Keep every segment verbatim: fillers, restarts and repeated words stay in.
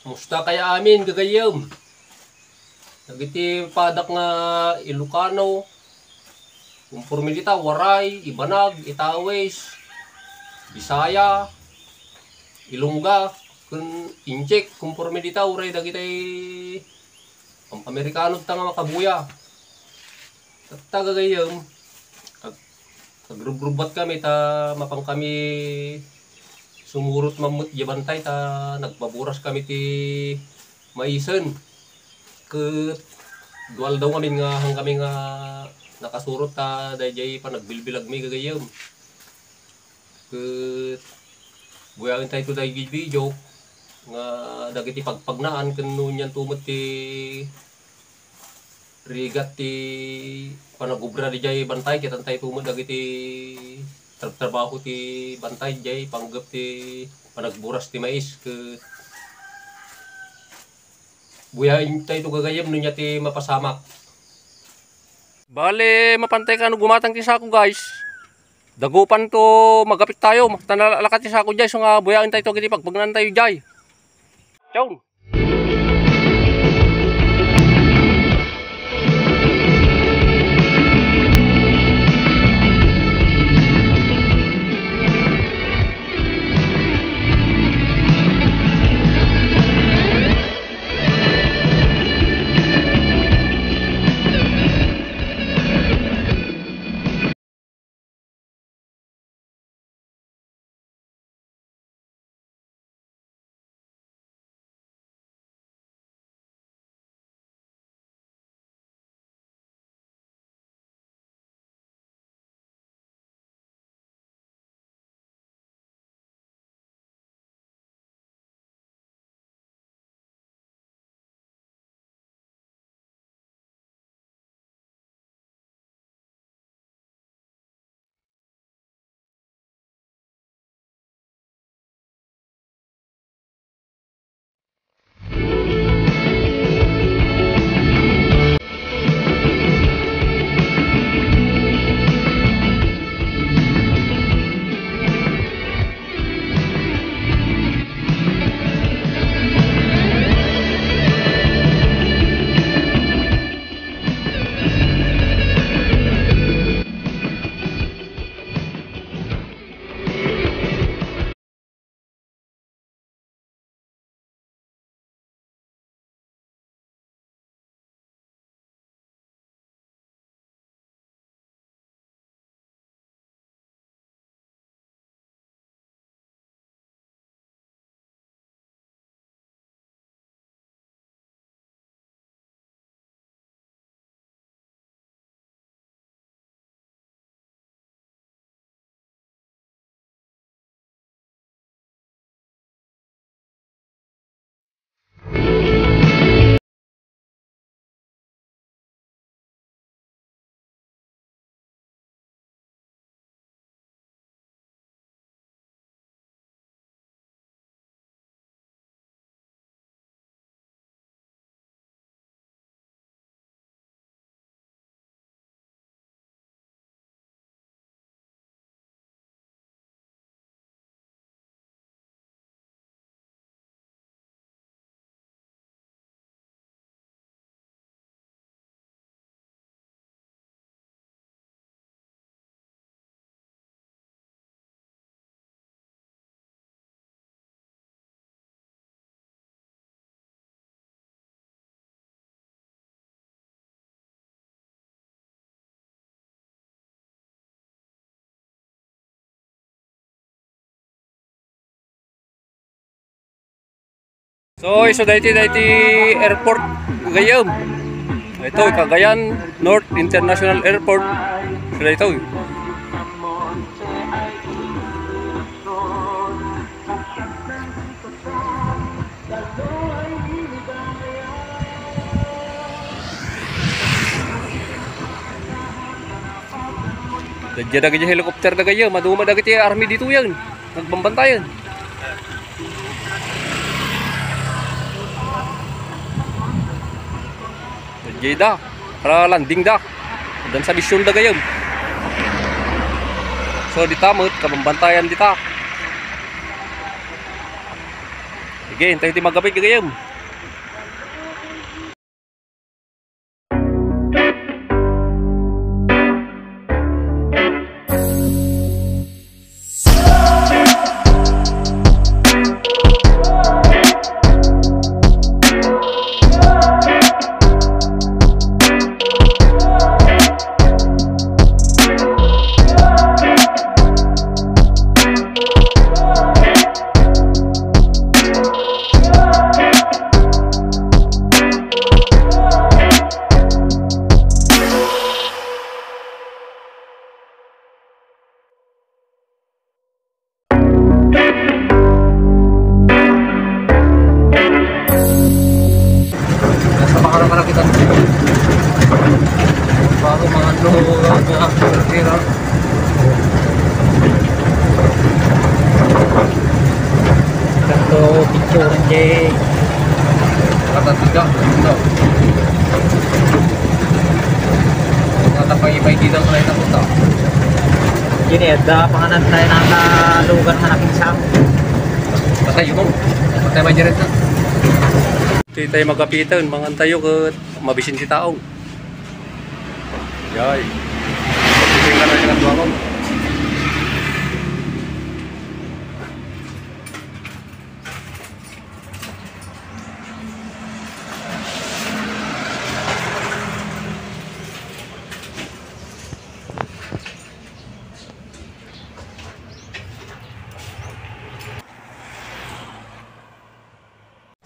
Kumusta kaya amin, gagayyem? Dagiti padak nga Ilocano, konforme dita, Waray, Ibanag, Itawis, Bisaya, Ilongga, ken Intsik, konforme dita, uray dagiti Pampamerikano ta nga makabuya. Tatta, gagayyem, ag-, agrubrubbat kami ta mapan kami sumurot man met diay bantay ta nagpaburas kami ti maisen. Ket dua aldaw ngamin nga han kami nga nakasurot ta daydiay panagbilbilagmi, gagayyem. Ket buyagen tayo daydiay video nga dagiti pagpagnaan ken no anianto met ti rigat ti panagobra diay bantay, ket antay tumed dagiti trabtrabaho ti bantay diay panggep ti panagburas ti mais ket buyaen tayo gagayyem no ania ti mapasamak. Bale, mapantay kano gumatang ti sako, guys. Dagupanto, magapit tayo. Makita na lakat ti sako diay, so nga buyaen tayo dagiti pagpagnaan tayo diay. Ciao. So, isu daytoy, daytoy airport, Cagayan. Ito, Cagayan North International Airport. So, daytoy. Daydiay dagiti helicopter dagiti, maduma dagiti army ditoyen. Nagbambantayan. Daydiay da. Para landing da. Addan sa mission da gayam. So, dita met, kabambantayan dita. Sige, intayo ti maggapit gagayem. Nasa makaramarang kita. Bago mga ano, mga pera. Ito, picture, Jay. Nakatatiga, ito. Nakatapay-ipay dito, pala ito, ito. Yun eh, da, panganan tayo ng, ah, lugar na napinsang. Patay yun. Patay ba dyan ito? Di tayo magkapitan, mangan tayo ket mabisin ti tao. Yay. Tingnan na yung tuwako.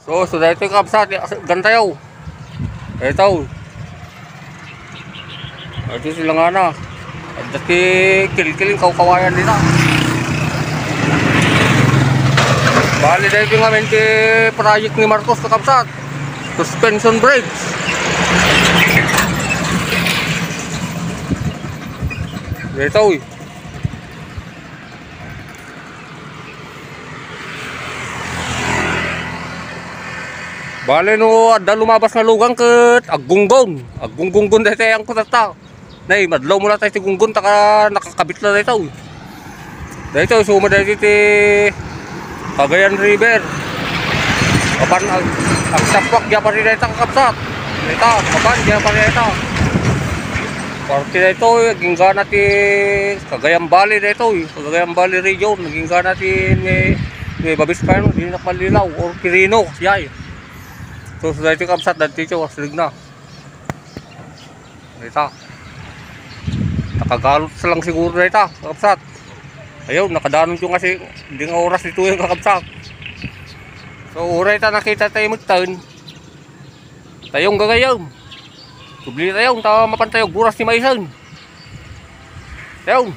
So, so daytoy kabsat, gantayo. Ito. Ito sila nga na. Dati kilkiling kawkawayan dita. Bali daytoy nga men ti project ni Marcos na kabsat. Suspension bridge. Daytoy. Bale no adda lumabas nga lugan ket aggunggon. Aggunggungon daytoy angkot ta. Nay, madlaw mo na tayo ti gunggon, taka nakakabit na daytoy. Daytoy, suma daytoy ti Cagayan River. Kapan ag-, agsapwak, diay pari dayta kakabsat. Dayta, kapan, diay pari dayta. Parte daytoy, agingga na ti Cagayan Valley daytoy. Cagayan Valley region, agingga na ti ni, ni Babis Paino, di na Malilaw, or Quirino, siya eh. So, so daytoy kabsat, daytoy, waslig na. Dayta. Nakagalot sa lang siguro dayta, kakabsat. Ayaw, nakadanon yung kasi, hindi nga oras dito yung kakabsat. So, uray ta nakita tayo magtaon. Tayong gagayam. Subli tayong, ta mapan tayo, guras ni Maison. Tayong.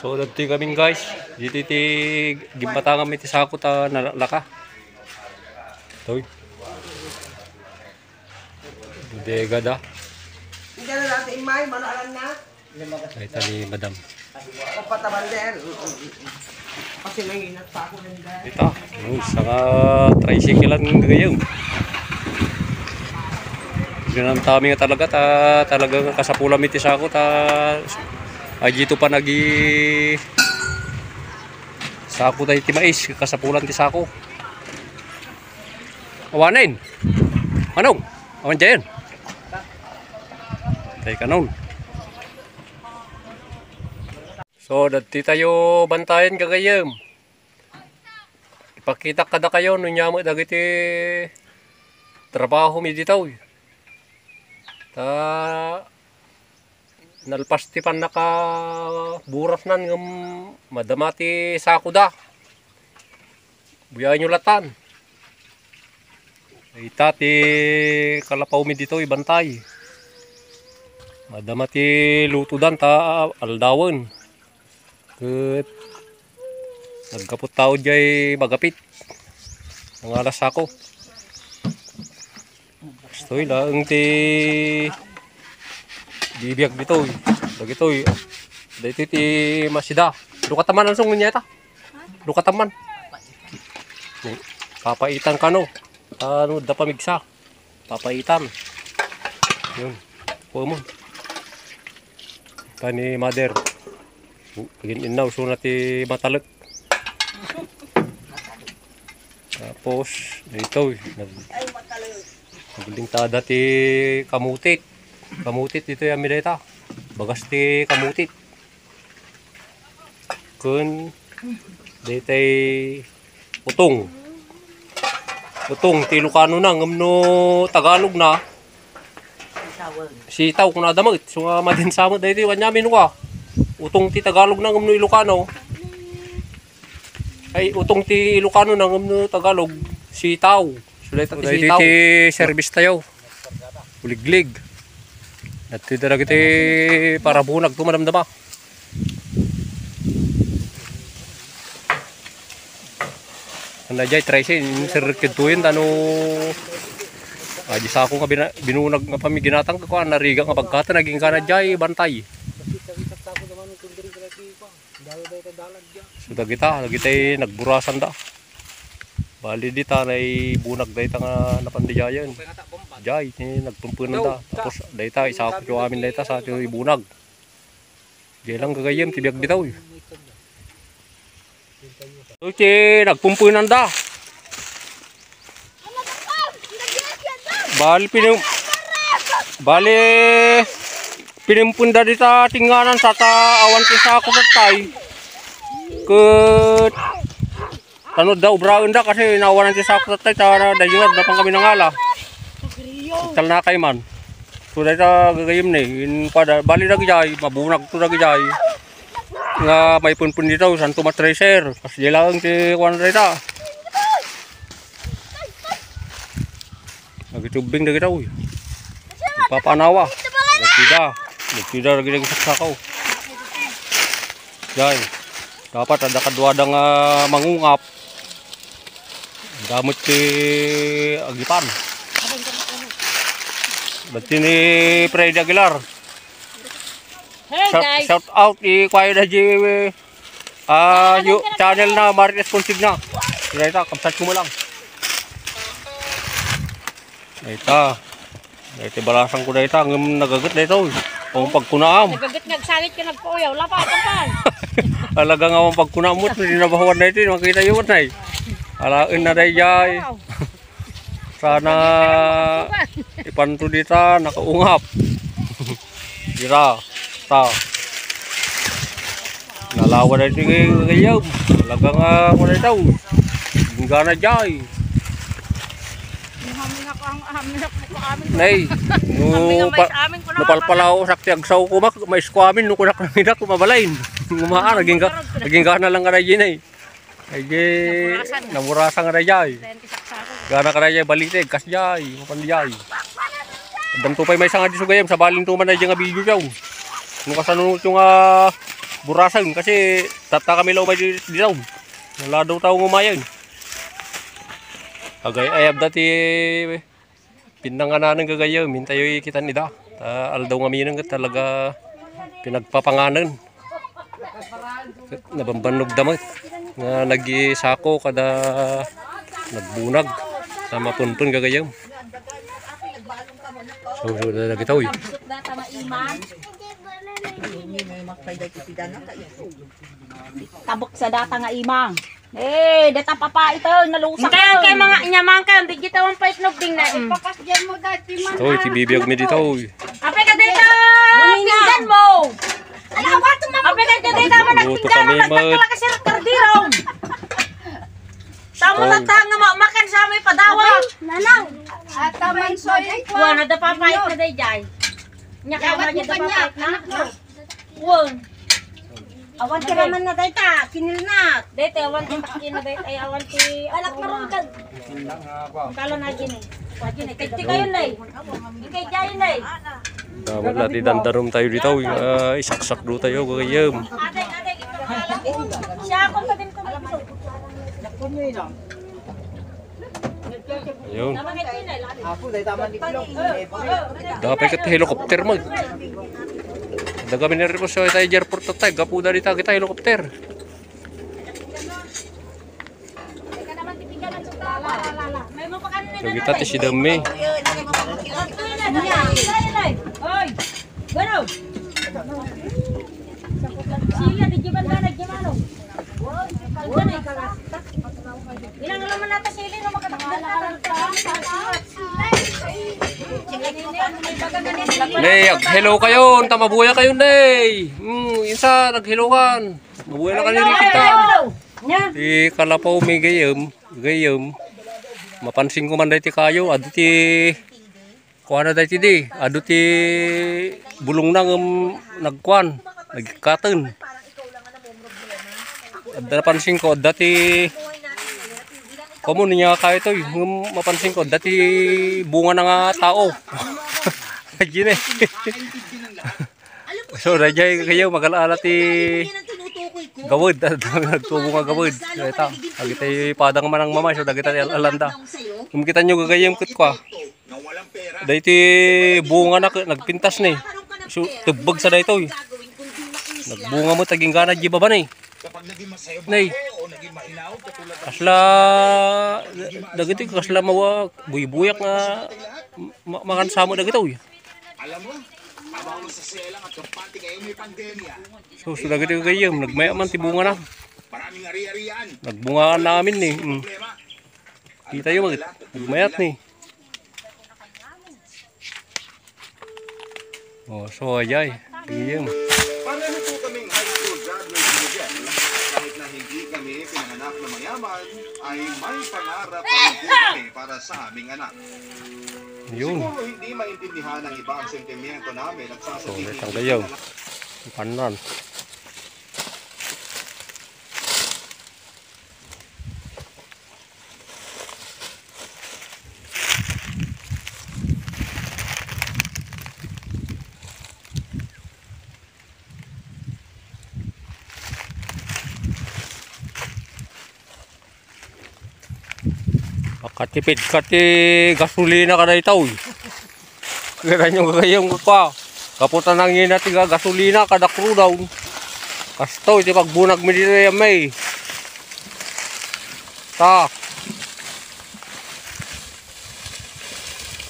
So, dagtoy kami, guys. Dito ti gimbatangan mi ti sako ta nalaka. Toy. Bodega da. Hindi na natin imay, mano alam na? Ay, tali, madam. Papataban din. Mm, mm, mm. Kasi nanginat pa ako ng dahil. Ito, yung sanga tricycle ang gayong. Ginanam tami nga talaga, ta, talagang kasapulan mi ti sako, ta, ay, dito pa nagi, sako tayo ti mais, kasapulan ti sako. Awanen. Anong? Awan dyan. Tayo kanon. So, dati tayo bantayan gagayem. Ipakita kada kayo, no nyamo dagiti trabaho mi ditoy. Ta, nalpas ti pannakaburasnan ngem madama ti sakoda. Buyaenyo latan. Ita ti kalapaw mi ditoy, bantay. Madama ti lutodan ta aldawen. Ket nagkaput tao diay magapit. Nangalas ako. Kastoy laeng ti bibiag ditoy. Dagitoy. Dagitoy ti masida. Dukataman ang song niya ta. Dukataman. Papaitan kano. Ano, da pamigsa. Papaitan. Yun. Pumo. Tani mother. Agin-innaw, so na ti matalek. Tapos, daytoy, nag-, naglingtada ti kamutit. Kamutit ditoy, amin dayta. Bagas ti kamutit. Ken daytay utong. Utong ti Ilocano na, ngem no Tagalog na, sitaw, kuna da met. So, nga madin sa met daytoy, wen amin, wa. Utong ti Tagalog na, ngem no Ilocano. Ay, utong ti Ilocano na, ngem no Tagalog, sitaw. So, dayta ti sitaw. Daytoy ti service tayo. Buliglig. Daytoy dagiti parabunag to, madamdama. Ania jay, trese, inserrek kadtoyen, tano, ah, di sako nga bina-, binunag nga pamiginatang ko, ah, narigat nga pagkatan, nagingga na jay bantay. So, dagita, dagitay nagburasan da. Bali, dita, naibunag dayta nga napan di jayen. Jay, ti nagpumpunan da. Tapos, dayta, isako ti amin dayta, sa ti ibunag. Jay lang gagayyem ti biag dita, uy. Iti nagpumpunan da. Bali, pinim-, bali, pinimpun da dita tinganan sa ta awan ti sako tattay. Ket Tano da, ubraen da kasi nawanan ti sako tattay, ta na, dayon, da pang kami nangala. Talnakay man. So, dayta gagayem ni, in, kuada, bali dagijay, mabunag to dagijay. Nga maipunpun dita, santo matracer. Kas di lang ti kuan dayta. Nagitubbing dagita, uy. Ipapanawa. Nagtida. Nagtida lagi, lagi saksakaw. Jay. Dapat adda kaduada nga mangungap. Gamit ti agipan. Bati ni Freddy Aguilar. Hey, shout, guys. Shout out, i-, kuayo da di, ah, yu-, channel na, Marites Consigna. Dayta, kamsat ko mo lang. Dayta. Dayta, balasang ko dayta, ngem nagaget dayta, uy. Ang pagkunaam. Nagaget nga agsangit ka nagpauyaw, lapa, kampan. Alaga nga ang pagkunaam mo, hindi nabahuan na ito, makita yun, ay. Alaen na dayjay. Wow. Sana ipanto dita, nakaungap. Dira, ta. Nalawa na iti gayam. Talaga nga, wala daw. Inggana jay. Ang amin ako, ang amin ako, amin ko. Nay, no Amin nga mais, pa-, amin ko no na palpalaw, sakti agsaw ko, mak-, mais ko amin, no kunak na minak, kumabalain. Kumaan, naging ga-, naging gana lang ka na yun, eh. Ay, di, naburasan. Naburasan nga dayjay. Twenty saksako. Gana ka dayjay, balitig, kas jay, mapan jay. Addanto pay maysa nga di sugayam, sabalin to man dayjay nga video jaw. No kasano ito nga burasan, kasi tatta kami la umay di, di daw. Naladaw tao ngumayan. Agay, ayab dati. Pinangananen gagayyem, intayo ikitan ida. Ta aldaw ngamin ket talaga pinagpapanganen. Ket nabambannog da met nga nagisako kada nagbunag. Ta mapunpon gagayyem. So, so, da-, dagita, uy. Tabek sa data nga imang. Eh, deta papa ito, nalusak. Kaya kay mga inyamang ka, hindi kita ang pait nobding na. Mm. Ipakas dyan mo dati man. Oy, ti bibiyag mi dito, oy. Apay ka dito, pinggan mo. Ala, awato, mama. Apay ka dito, mama, nagpinggan, nagpakala ka, Sir Cordero. Tamo na tanga, ma-, makan sa may padawa. Nanang. Ataman, soy. Wa, nadapapait na day, jay. Nya, kaya ma, nadapapait na. Wa. Awan ti raman na dayta, kinilnat. Dayta, awan ti takin na dayta, ay, awan ti alak na ron kan. Kala na gini. Wa gini, kay ti kayo, nay. Ikay jayo, nay. Dapat lati dandarom tayo dito, ah, isaksak do tayo, gagayam. Ate, ate, ito. Siya ako sa din ko. Ayun. Dapay ket helicopter mo. Daga mi ni Rico sa tayo airport tayo. Gapu da dita kita helicopter. Dagita ti sidam mi. Hoy! Gano? Sila, di jiban na, di jiban, oh. Ilang naman natin sila, no, Nay, ag-hello kayo. Anta mabuya kayo, nay. Hmm, insa, nag-hello kan. Mabuya na kayo, Ricky, ta. Ti kalapaw mi gayem, gayem. Mapansin ko man daytoy kayo, adu ti kuana daytoy di, adu ti bulongna ngem nagkuan, nagikkaten. Adda napansin ko, adda ti komo niya kayo toy, ngem mapansin ko, adda ti bunga na nga tao. Gine. So, dayjay kayo, magala-ala ti gawid. Nagtubo nga gawid. Dayta, dagiti padang manang mamay, so, dagita ti al-alanda. Kung kita nyo gagayem ket kwa. Dayta ti bunga na, nagpintas ni. So, tubbag sa daytoy. Nagbunga mo, taging gana, di baba ni. Nay. Kasla, dagiti, kasla mawa, buybuyak nga, ma-, makan samo dagitoy. So, so dagiti gayam, nagmaya man ti bunga na. Nagbungaan na amin ni. Mm. Kita yo, mag-, nagmayat ni. Oh, so, ayay. Gayam. Pareho po kaming high school graduate ni Miguel. Kahit na hindi kami pinanganak na mayaman, ay may pangarap pa rin po kami para sa aming anak. Yun. Siguro hindi maintindihan ng iba ang sentimiento namin at sasabihin, so, may tanggayaw. Panan. Makatipid ka ti gasolina ka daytoy. Kira nyo gayam ka. Kaputan nangina ti ga-, gasolina kada crude down. Kastoy ti pagbunag mi ditoy, amay. Ta.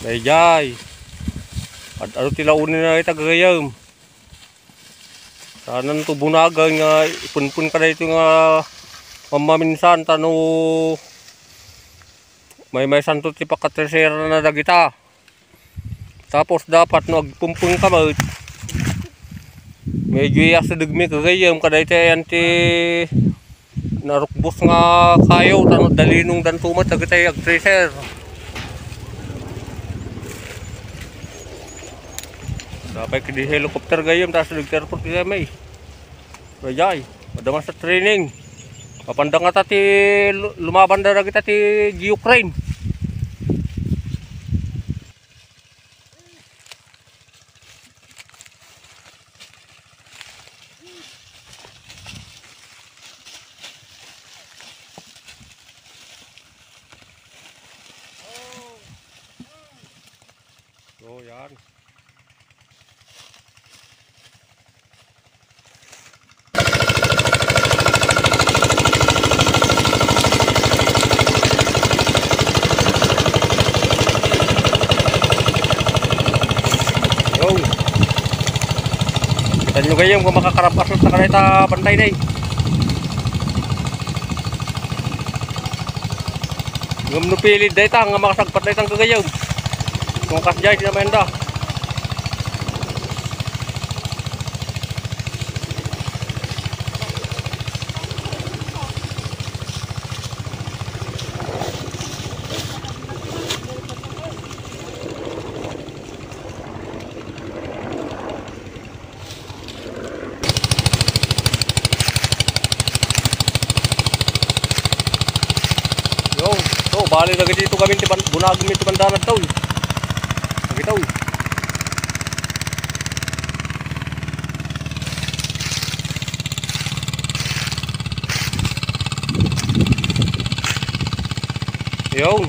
Dayjay. Ad-, ano ti launi na ita gayam? Saanan to bunagan nga ipunpun ka daytoy nga mamaminsan ta no maymaysan to ti pakatresera na dagita. Tapos dapat no agpumpun ka met, medyo iyasideg mi gagayam kadaytoy ayan ti narukbos nga kayo, ta no dalinong danto met dagitay agtracer. Sapay kadi helicopter gayam, ta asideg ti airport gayam ay. Dayjay, adda man sa training. Mapanda ngata ti lu-, lumaban da dagita ti Ukraine. So, yan. Yo. Kita nyo gayam kung makakarabas na kadayta bantay na eh. Ngem no pilid dayta nga makasagpat dayta nga gagayam. Kung kasdiay, sinamayanda. Yo, to, bali dagiti to kami ti ban-, bunagem ti bandanad taw. Dagitaw. Yo.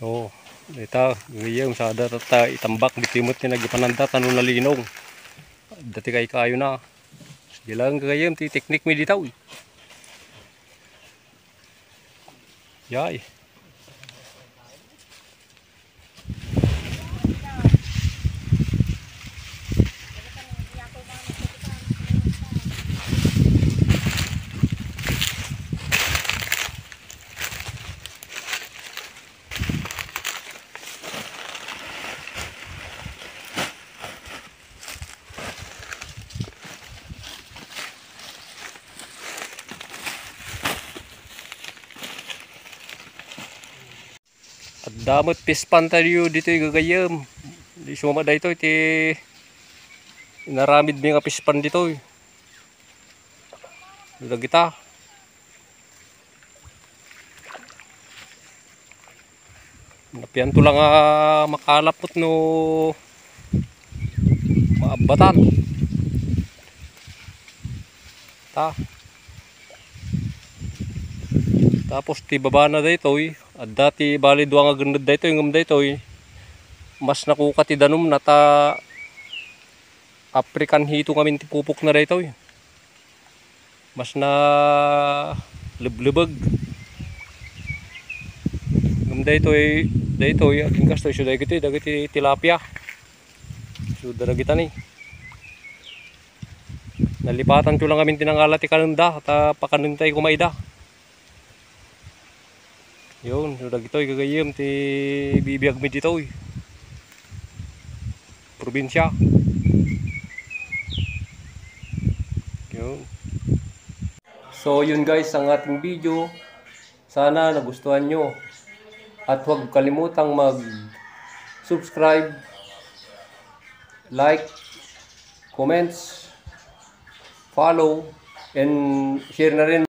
Oo, ita, gayam, sada ta itambak, ditoy met ti nagipananda, ta no nalinong. Dati kay kayo na. Sige lang, gayam, ti teknik mi dita, uy. Yay. Adda met fish pond tayo ditoy gagayem. Di suma daytoy ti inaramid mi nga fish pond ditoy. Dagita. Napianto lang nga makalapot no maabbatan. Ta. Tapos ti babana daytoy, adda ti bali dua nga genned daytoy, ngem daytoy mas nakuka ti danumna ta African hito ngamin ti pupokna daytoy. Mas na leblebeg. Ngem daytoy, daytoy, aginggasto isu dagitoy, dagiti tilapia. Isu dagita ni. Nalipatanto lang ngamin ti nangala ti kanenda, ta pakanentay koma ida. Yun, so dagitoy gagayem ti bibiag mi ditoy. Probinsya. Yun. So, yun guys, ang ating video. Sana nagustuhan nyo. At huwag kalimutang mag-subscribe, like, comments, follow, and share na rin.